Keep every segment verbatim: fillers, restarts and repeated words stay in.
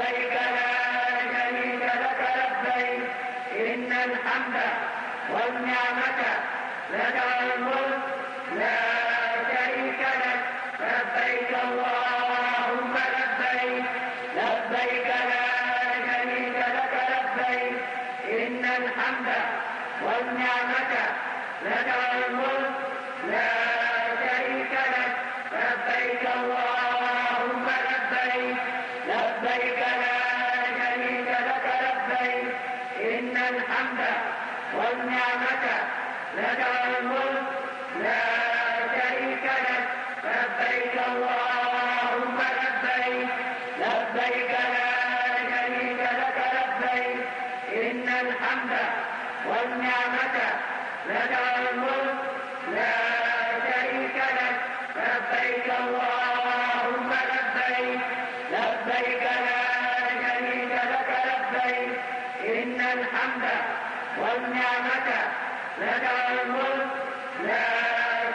لبيك لا شريك لك لبيك، إن الحمد والنعمة لك والملك، لا شريك لك. لبيك اللهم لبيك، لبيك لا شريك لك لبيك، إن الحمد والنعمة لك والملك، لا شريك لك. لبيك اللهم لبيك، لبيك لا شريك لك لبيك، إن الحمد والنعمة لك والملك، لا شريك لك. لبيك اللهم لبيك، لبيك لا شريك لك لبيك، إن الحمد والنعمة لك والملك، لا شريك لك. لبيك اللهم لبيك، لبيك لا شريك لك لبيك، إن الحمد والنعمة لك والملك، لا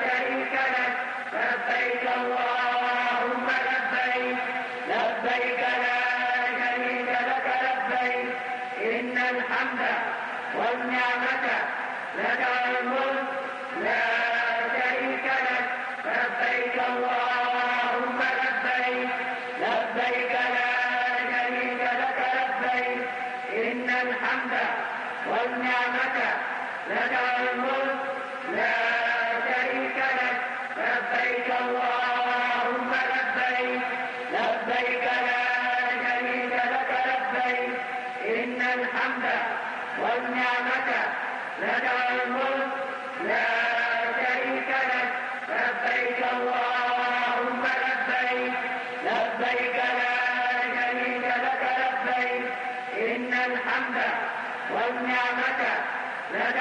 شريك لك. لبيك اللهم لبيك، لبيك لا شريك لك لبيك، إن الحمد والنعمة لك والملك، لا شريك لك. لبيك اللهم لبيك، لبيك لا شريك لك لبيك، إن الحمد والنعمة لك والملك، لا شريك لك. لبيك اللهم لبيك، لبيك لا شريك لك لبيك، إن الحمد والنعمة لك والملك، لا شريك لك. لبيك اللهم لبيك، لبيك لا شريك لك لبيك، إن الحمد والنعمة لك